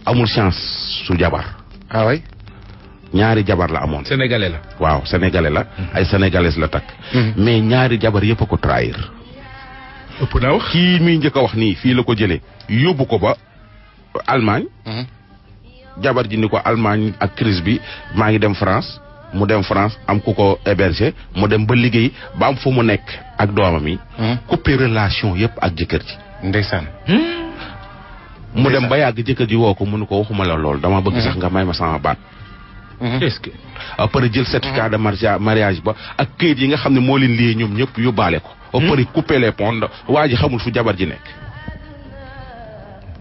amul chance su jabar. ah oui. ñaari jabar la amoon. sénégalais la. waaw sénégalais la. ay sénégalaises la takk. mais ñaari jabar yëpp a ko trahir. ëpp naa wax. kii muy njëkk a wax nii fii la ko jëlee. yóbbu ko ba Allemagne. jabar ji ni ko Allemagne ak crise bi maa ngi dem France. mu dem France am ku ko héberger mu dem ba liggéey ba am fu mu nekk ak doomam yi. couper relation yëpp ak jëkkër ji. ndeysaan. mu dem ba yàgg jëkkër ji woo ko mënu ko waxuma la lool dama bëgg sax nga may ma sama baat. est-ce que. après jël certificat de mariage ba ak këyit yi nga xam ne moo leen liyee ñoom ñëpp yóbbaale ko. après couper les ponts waa ji xamul fu jabar ji nekk.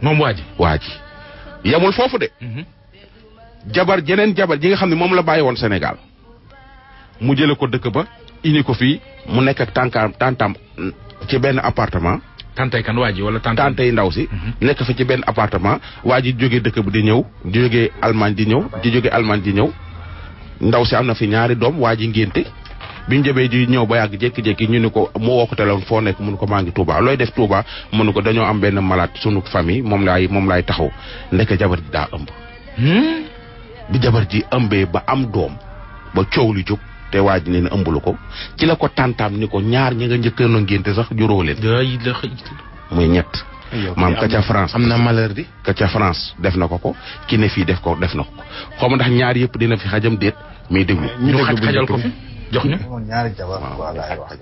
moom waa ji. waa ji yemul foofu de. jeneen jabar ji nga xam ne moom la bàyyi woon Sénégal mu jële ko dëkk ba indi ko fii mu nekk ak tantam ci benn appartement. tantay kan waa ji wala tantay ndaw si. nekk fa ci benn appartement waa ji jógee dëkk bi di ñëw di jógee Allemagne di ñëw di jógee Allemagne di ñëw ndaw si am na fi ñaari doom waa ji ngénte bi ñu jëbee di ñëw ba yàgg jékki-jékki ñu ni ko mu woo ko téléphone foo nekk mun ko maa ngi Touba looy def Touba mënu ko dañoo am benn malade sunu famille moom laay taxaw ndekk jabar ji daa ëmb. bi jabar ji ëmbee ba am doom ba coow li jóg te waa ji nee na ëmbulu ko ci la ko tàntaam ni ko ñaar ñi nga njëkkoon a ngénte sax juróo leen. muy ñett. maam ka ca France am na malheur di. ka ca France def na ko ki ne fii def na ko xaw ma ndax ñaar yëpp dina fi xajam déet mais déglu. ñu xajal ko fi jox ñu. ñaari jabar quoi laay wax.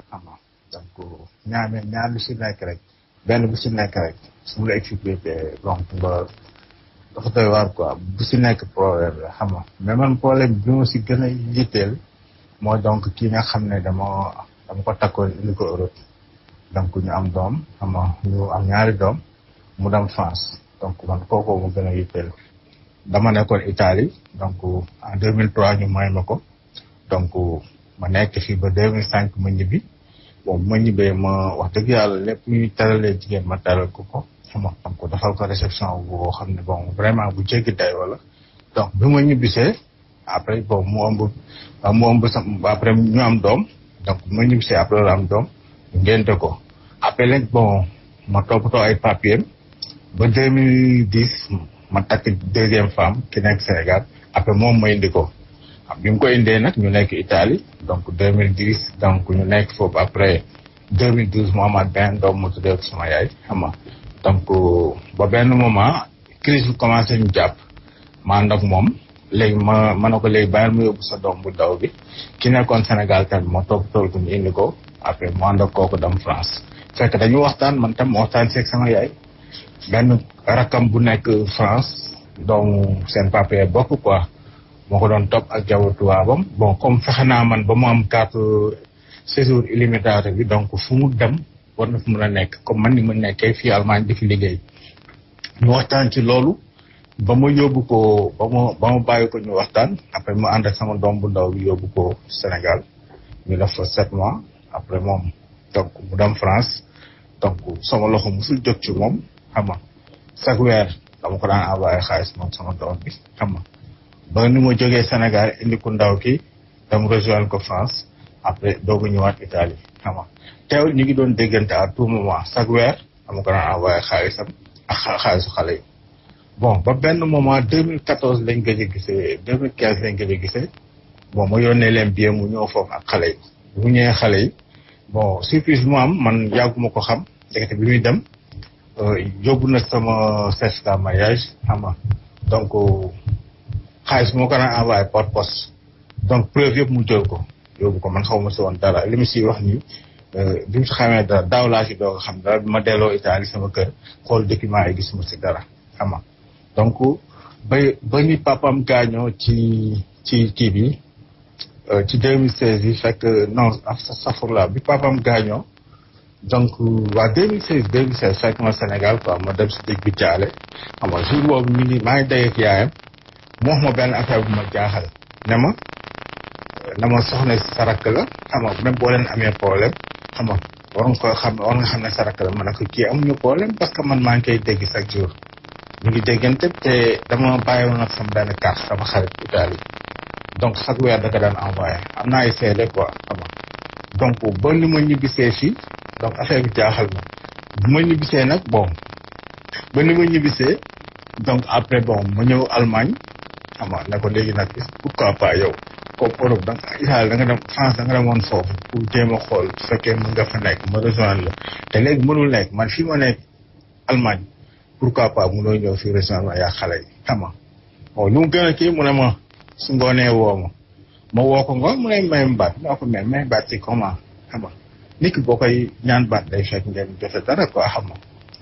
donc ñaar lu si nekk rek benn bu si nekk rek su mu la expliqué donc nga. dafa doy waar quoi bu si nekk problème la xam nga mais man problème bi ma si gën a yitteel mooy donc kii nga xam ne dama ko takkoon indi ko Europe donc ñu am doom xam nga ñu am ñaari doom mu dem France donc man kooku mu gën a yitteel. dama nekkoon Italie donc en 2003 ñu may ma ko donc ma nekk fii ba 2005 ma ñibbi bon ma ñibbee ma wax dëgg yàlla lépp ñuy teralee jigéen ma teral ko. donc defal ko réception boo xam ne bon vraiment bu jéggi day wala donc bi ma ñibbisee après bon mu ëmb après ñu am doom donc bi ma ñibbisee après la am doom ngénte ko après lañ bon ma toppatoo ay papiers ba 2010 ma takk deuxième femme ki nekk Sénégal après moom ma indi ko bi mu ko indee nag ñu nekk Italie donc 2010 donc ñu nekk foofu après 2012 mu amaat benn doom mu tuddee ko sama yaay xam nga donc ba benn moment crise bi commencé ñu jàpp ma ànd ak moom léegi ma ne ko léegi bàyyil ma yóbbu sa doom bu daw bi ki nekkoon Sénégal tamit ma toog tool ko ñu indi ko après mu ànd ak kooku dem France fekk dañu waxtaan man tam waxtaan seeg sama yaay benn rakam bu nekk France doomu seen papa bokk quoi moo ko doon topp ak jaww tubaabam bon comme fexe naa man ba mu am carte séjour illimité bi donc fu mu dem war na fu mën a nekk comme man ni ma nekkee fii Allemagne di fi liggéey ñu waxtaan ci loolu ba ma yóbbu ko ba ma bàyyi ko ñu waxtaan après mu ànd ak sama doom bu ndaw bi yóbbu ko Sénégal ñu def fa 7 mois après moom donc mu dem France donc sama loxo musul jóg ci moom xam nga chaque weer dama ko daan envoyé xaalis moom sama doom bi xam nga ba ni ma jógee Sénégal indi ko ndaw ki dama rejoindre ko France après doogu ñëwaat Italie xam nga teewul ñu ngi doon déggante à tout moment chaque weer dama ko daan envoyé xaalisam ak xaalisu xale yi bon ba benn moment 2014 lañ gëj a gisee 2015 lañ gëj a gisee bon ma yónnee leen billet mu ñëw foofu ak xale yi bu ñëwee xale yi bon surprise mu am man yàgguma ko xam ndekete bi muy dem yóbbu na sama certificat mariage xam nga donc xaalis moo ko daan envoyé par poste donc preuve yëpp mu jël ko yóbbu ko man xaw ma si woon dara li mu si wax nii bi mu si xamee dara daaw laa si doog a xam dara bi ma delloo Italie sama kër xool document yi gisuma si dara xam nga donc ba ni papam gaañoo ci kii bi ci 2016 yi fekk non safurla bi papam gaañoo donc waa 2016 fekk ma Sénégal quoi ma dem si dëj bi jaale xam nga jour boobu maa ngi dajeek yaayam mu wax ma benn affaire bu ma jaaxal ne ma soxna sa rakk la xam nga même boo leen amee problème xam nga war nga xam ne sa rakk la ma ne ko kii amuñu problème parce que man maa ngi koy dégg chaque jour ñu ngi déggante te dama bàyyi woon ak sama benn carte sama xarit Italie donc chaque weer da ko daan envoyé am naa ay seede quoi xam nga donc ba ni ma ñibbisee fii donc affaire bi jaaxal ma bu ma ñibbisee nag bon ba ni ma ñibbisee donc après bon ma ñëw Allemagne xam nga ne ko léegi nag pourquoi pas yow comme Europe da nga Italie da nga dem France da nga demoon foofu pour jéem a xool su fekkee mën nga fa nekk ma rejoindre la te léegi mënul nekk man fii ma nekk Allemagne pourquoi pas mënoo ñëw fii rejoindre ma yaa xale yi xam nga bon lu mu gën a kii mu ne ma su ngoonee woo ma woo ko ngoon mu ne may baat moo ko may baat ci comment xam nga nit ki boo koy ñaan baat day fekk ngeen jote dara quoi xam nga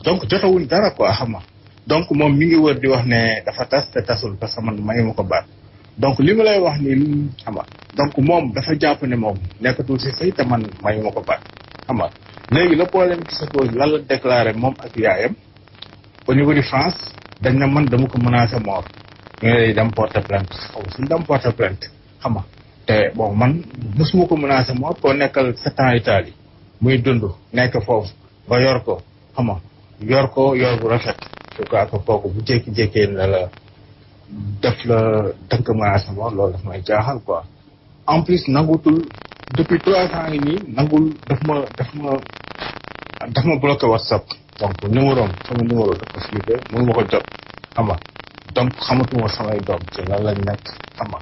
donc jotewuñ dara quoi xam nga donc moom mi ngi wër di wax ne dafa tas te tasul parce que man mayuma ko baat donc li ma lay wax nii xam nga donc moom dafa jàpp ne moom nekkatul si sëy te man mayuma ko baat xam nga léegi le problème qui se pose lan la déclaré moom ak yaayam au niveau de France dañ na man dama ko menacé mort ñu ne dem porter plainte xaw suñu dem porter plainte xam nga te bon man mosuma ko menacé mort koo nekkal 7 ans Italie muy dund nekk foofu nga yor ko xam nga yor bu rafet je crois que kooku bu jékki-jékkee ne la def la dënk menacé mort loolu daf may jaaxal quoi en plus nangutul depuis 3 ans yi nii nangul daf ma bloqué WhatsApp donc numéro sama numéro dafa flippé mënu ma ko jot xam nga donc xamatuma samay doom ci lan lañ nekk xam nga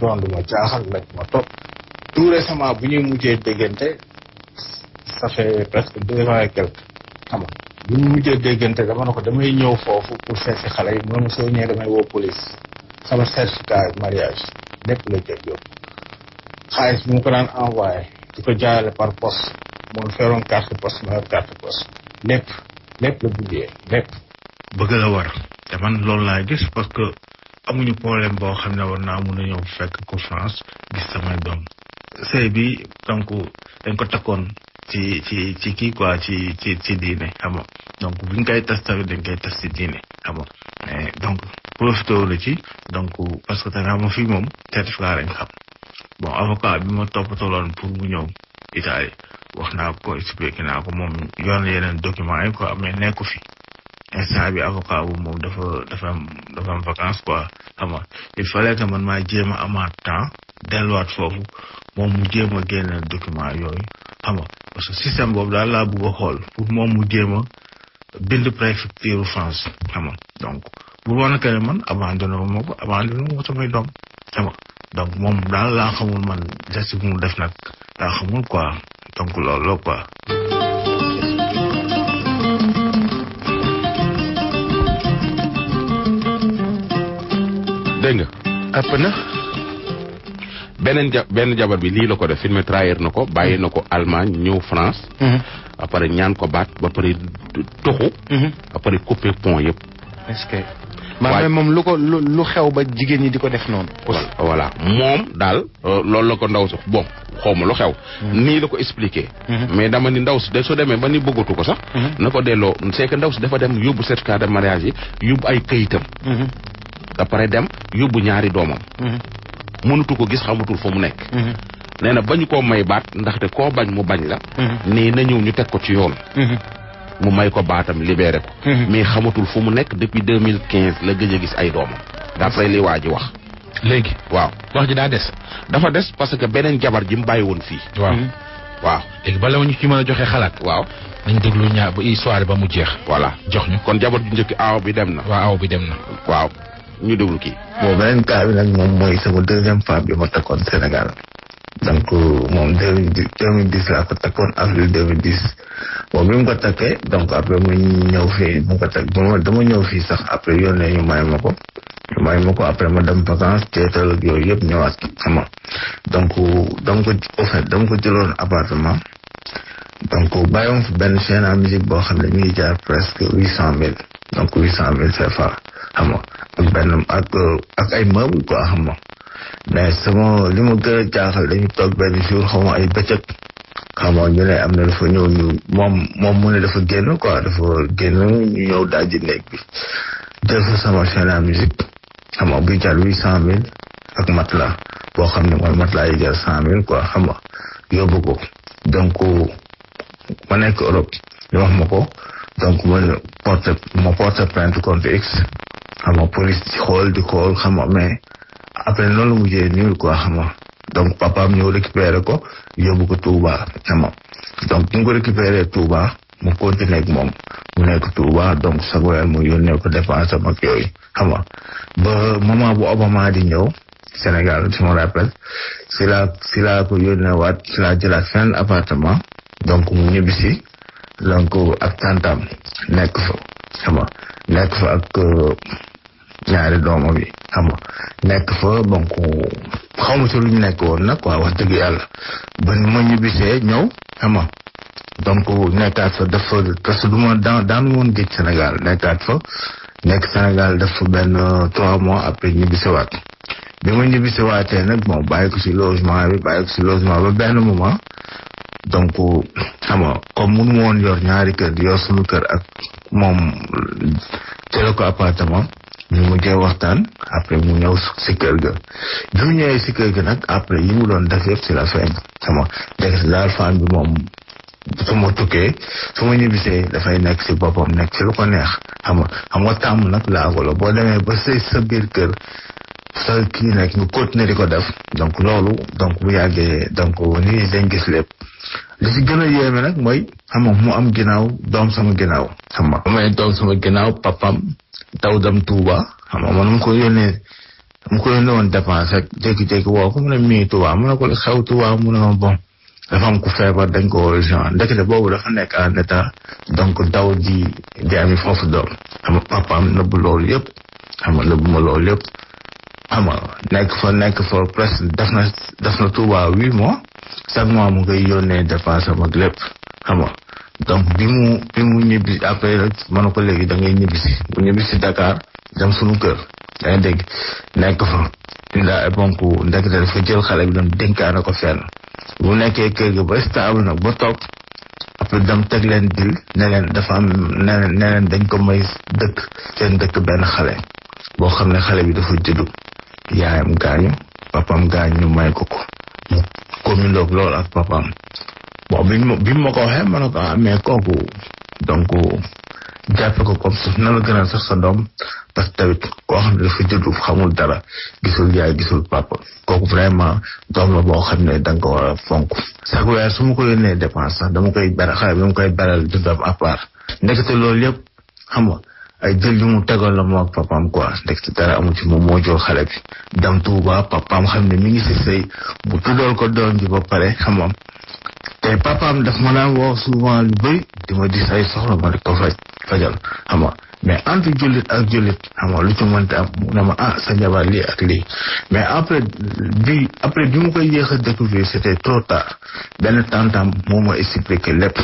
doon du ma jaaxal lañ ma topp tout récemment bu ñuy mujjee déggante ça fait presque 2 ans et quelques xam nga bu ñu mujjee déggante dama ne ko damay ñëw foofu pour seet si xale yi mu ne ma soo ñëwee damay woo police sama certificat mariage lépp la jël yóbbu xaalis bi mu ko daan envoyé di ko jaarale par poste moom feroon carte poste ma yor carte poste lépp la buggee lépp bëgg la war te man loolu laa gis parce que amuñu problème boo xam ne war naa mun a ñëw fekk ko France gis samay doom sëy bi donc dañ ko takkoon ci kii quoi ci diine xam nga donc buñ koy tas tamit dañ koy tas ci diine xam nga mais donc profité la ci donc parce que tamit xam nga fii moom certificat lañ xam bon avocat bi ma toppataloon pour mu ñëw Italie wax naa ko expliqué naa ko moom yoon yeneen documents yi quoi mais nekku fi instant bi avocat bu moom dafa am vacance quoi xam nga il fallait que man maa jéem a amaat temps delluwaat foofu moom mu jéem a génne document yooyu xam nga parce que système boobu daal laa bëgg a xool pour moom mu jéem a bind préfecture France xam nga donc bu wane que ne man abandonné wu ma samay doom xam nga donc moom daal laa xamul man geste bu mu def nag laa xamul quoi donc loolu quoi. dégg nga ëpp na benn jabar bi lii la ko def filmé trahir na ko bàyyi na ko Allemagne ñëw France après ñaan ko baat ba pare tuxu après coupé pont yëpp est-ce que maanaam moom lu xew ba jigéen ñi di ko def noonu voilà moom daal loolu la ko ndaw sax bon xawma lu xew nii la ko expliqué mais dama ni ndaw si de soo demee ba ni bëggatu ko sax na ko delloo c'est que ndaw si dafa dem yóbbu certificat de mariage yi yóbbu ay këyitam après dem yóbbu ñaari doomam mënutu ko gis xamatul fa mu nekk nee na bañu koo may baat ndaxte koo bañ mu bañ la nii na ñëw ñu teg ko ci yoon mu may ko baatam libéré ko mais xamatul fu mu nekk depuis 2015 la gëj a gis ay doomam d'après li waa ji wax léegi waaw wax ji dafa des parce que beneen jabar ji mu bàyyi woon fii waaw léegi bala ma ñu ci mën a joxe xalaat waaw nañ déglu ñaar ba histoire ba mu jeex voilà jox ñu kon jabar ju njëkk aaw bi dem na waaw ñu déglu kii bon beneen cas bi nag moom mooy sama deuxième femme bi ma takkoon Sénégal donc moom 2010 laa ko takkoon avril 2010 bon bi mu ko takkee donc après mu ñëw fii mu ko takk dama ñëw fii sax après yónnee ñu may ma ko après ma dem vacances teetal ak yooyu yëpp ñëwaat xam nga donc au fait dama ko jëloon appartement donc bàyyoon fi benn chaîne à musique boo xam ne mi ngi jaar presque 800,000 donc 800,000 CFA xam nga ak benn ak ay meubles quoi xam nga mais sama li ma gën a jaaxal dañu toog benn jour xaw ma ay bëccëg xam nga ñu ne am na dafa ñëw ñu moom mu ne dafa génn quoi ñu ñëw dajji néeg bi jël fa sama chaîne à musique xam nga buy jar 800,000 ak matelas boo xam ne mooy matelas yi jar 100,000 quoi xam nga yóbbu ko donc ma nekk Europe ñu wax ma ko donc ma porte plainte contre X xam nga police di xool xam nga mais après noonu la mujjee niil quoi xam nga donc papaam ñëw récupérer ko yóbbu ko Touba xam nga donc bu ñu ko récupérer Touba mu continuer ak moom mu nekk Touba donc chaque weer mu yónnee ko dépense am ak yooyu xam nga ba moment bu Obama di ñëw Sénégal je me rappelle si la ko yónnee waat si la jëlaat fenn appartement donc mu ñibbisi donc ak tantam nekk fa xam nga nekk fa ak ñaari doomam yi xam nga nekk fa donc xaw ma si lu ñu nekk woon nag quoi wax dëgg yàlla ba ma ñibbisee ñëw xam nga donc nekkaat fa dafa parce que du ma daanu woon géej Sénégal nekkaat fa nekk Sénégal def fa benn 3 mois après ñibbisewaat bi ma ñibbisewaatee nag bon bàyyi ko si logement ba benn moment donc xam nga comme mënu woon yor ñaari kër di yor suñu kër ak moom jële ko appartement ñu mujjee waxtaan après mu ñëw si kër ga bi mu ñëwee si kër ga nag après yi mu doon def yëpp si la feeñ xam nga dégg daal femme bi moom su ma tukkee su ma ñibbisee dafay nekk si boppam nekk si lu ko neex xam nga tàmm nag laago la boo demee ba sëy sa biir kër sa kii nekk ñu continuer di ko def donc loolu donc bu yàggee donc nit ñi dañ gis lépp li si gën a yéeme nag mooy xam nga mu am ginnaaw doom sama ginnaaw xam nga amee doom sama ginnaaw papam daw dem Touba xam nga man mu ko yónnee woon dépense rek jékki-jékki woo ko mu ne mii Touba mu ne ko xew Touba mu ne ma bon dafa am ku feebar dañ ko urgent ndekete boobu dafa nekk en état donc daw di ami foofu doom xam nga papaam nëbb loolu yëpp xam nga nëbb ma loolu yëpp xam nga nekk fa presque def na Touba 8 mois chaque mois mu koy yónnee dépense am ak lépp xam nga donc bi mu ñibbi après rek ma ne ko léegi da ngay ñibbisi bu ñibbisi Dakar dem suñu kër yaa ngi dégg nekk fa indaa donc ndekete dafa jël xale bi dem dénkaane ko fenn bu nekkee kër ga ba stable nag ba toog après dem teg leen dil ne leen dafa am ne leen dañ ko may dëkk seen dëkk benn xale boo xam ne xale bi dafa juddu yaayam gaañu papam gaañu ñu may ko mu commundoog loolu ak papam bon bi ma ko waxee ma ne ko mais kooku donc jàppe ko comme ça na la gënal sax sa doom parce que tamit koo xam ne dafa juddu xamul dara gisul yaay gisul papa kooku vraiment doom la boo xam ne da nga ko war a fonk chaque weer su ma ko yónnee dépense sax dama koy beral xale bi dama koy beral dundam à part ndekete loolu yëpp xam nga ay jël yu mu tegal la moo ak papaam quoi ndekete dara amu ci moom moo jël xale bi dem Touba papaam xam ne mi ngi si sëy bu tuddal ko doom ji ba pare xam nga te papaam daf ma daan woo souvent lu bëri di ma dis ay soxla ma di ko fajal xam nga mais entre jullit ak jullit xam nga lu ci mënta am mu ne ma sa jabar lii ak lii mais après bi mu koy yéex a découvrir c'était trop tard benn tantam moo ma expliqué lépp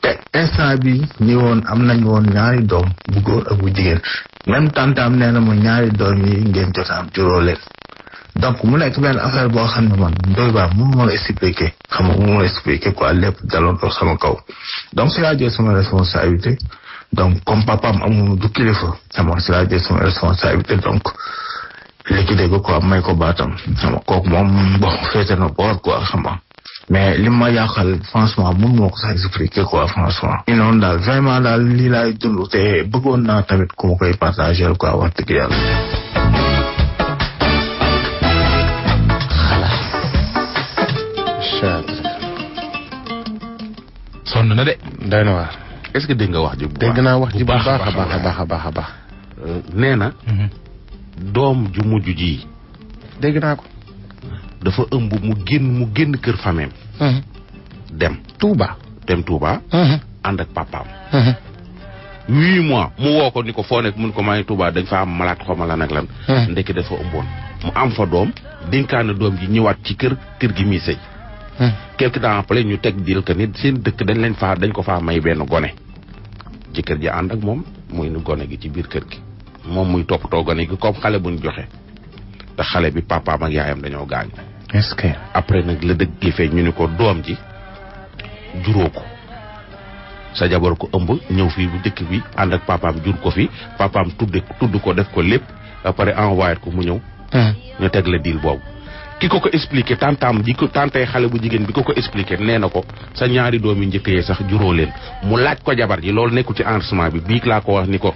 te instant bi ñi woon am nañ woon ñaari doom bu góor ak bu jigéen même tantam nee na ma ñaari doom yi ngeen jot am juróo leen donc mu nekk benn affaire boo xam ne man doy baa mënu ma la expliquer xam nga mënu ma la expliquer quoi lépp daloon ko sama kaw donc c'est la jël sama responsabilité donc comme papaam amul du kilifa xam nga c'est la jël sama responsabilité donc liquidé ko quoi may ko baatam xam nga kooku moom bon féete na boor quoi xam nga mais li ma yàqal franchement mënu moo ko sax expliquer quoi franchement i noonu daal vraiment daal lii laay dund te bëggoon naa tamit ku ma koy partager quoi wax dëgg yàlla sonn na de doy na waar est-ce que dégg nga wax ji bu baax dégg naa wax ji bu baax a baax nee na doom ju mujj ji dégg naa ko dafa ëmb mu génn kër fameem dem Touba ànd ak papaam 8 mois mu woo ko ni ko foo nekk mun ko maa ngi Touba dañ fa am malaat xawma lan ak lan ndekki dafa ëmboon mu am fa doom dénkaana doom ji ñëwaat ci kër gi muy sëy quelque temps après ñu teg dil que nit seen dëkk dañ ko faa may benn gone jëkkër ji ànd ak moom muy nu gone gi ci biir kër gi moom muy toppatoo gone gi comme xale buñ joxe te xale bi papaam ak yaayam dañoo gaañu est-ce que après nag la dëgg gi fee ñu ni ko doom ji juróo ko sa jabar ko ëmb ñëw fii bu dëkk bi ànd ak papaam jur ko fi papaam tudd ko def ko lépp après envoyé ko mu ñëw ñu teg la deal boobu ki ko expliqué tantay xale bu jigéen bi ko expliqué nee na ko sa ñaari doom yi njëkk yee sax juróo leen mu laaj ko jabar ji loolu nekkul ci enregistrement bi bii laa ko wax ni ko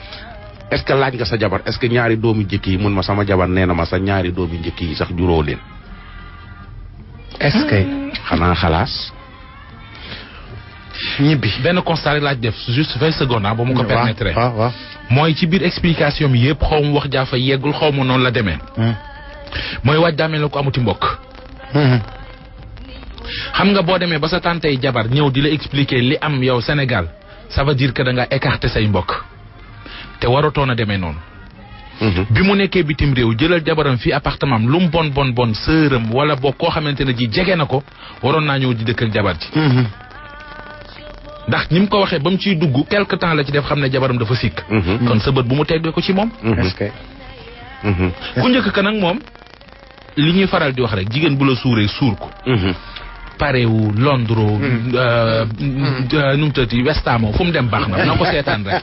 est-ce que laaj nga sa jabar est-ce que ñaari doomi njëkk yi mun ma sama jabar nee na ma sa ñaari doomi njëkk yi sax juróo leen est-ce que xanaa xalaas ñibbi benn constat rek laaj def juste 20 secondes ba mu ko permettre. waaw mooy ci biir explication bi yëpp xaw ma wax jaa fa yeggul xaw ma noonu la demee. mooy waaj daa mel ne ko amuti mbokk. xam nga boo demee ba sa tantey jabar ñëw di la expliquer li am yow Sénégal ça veut dire que da nga écarter say mbokk te waratoon a demee noonu. bi mu nekkee bitim réew jëlal jabaram fii appartement am lu mu bon sëram wala boo koo xamante ne ji jege na ko waroon naa ñëw di dëkk ak jabar ji. ndax ni mu ko waxee ba mu ciy dugg quelque temps la ci def xam ne jabaram dafa sikk. kon sa bët bu mu teggee ko ci moom. est-ce que. ku njëkk ka nag moom li ñuy faral di wax rek jigéen bu la suuree suur ko. Paris wu Londres. nu mu tëddee West Ham fu mu dem baax na ko seetaan rek.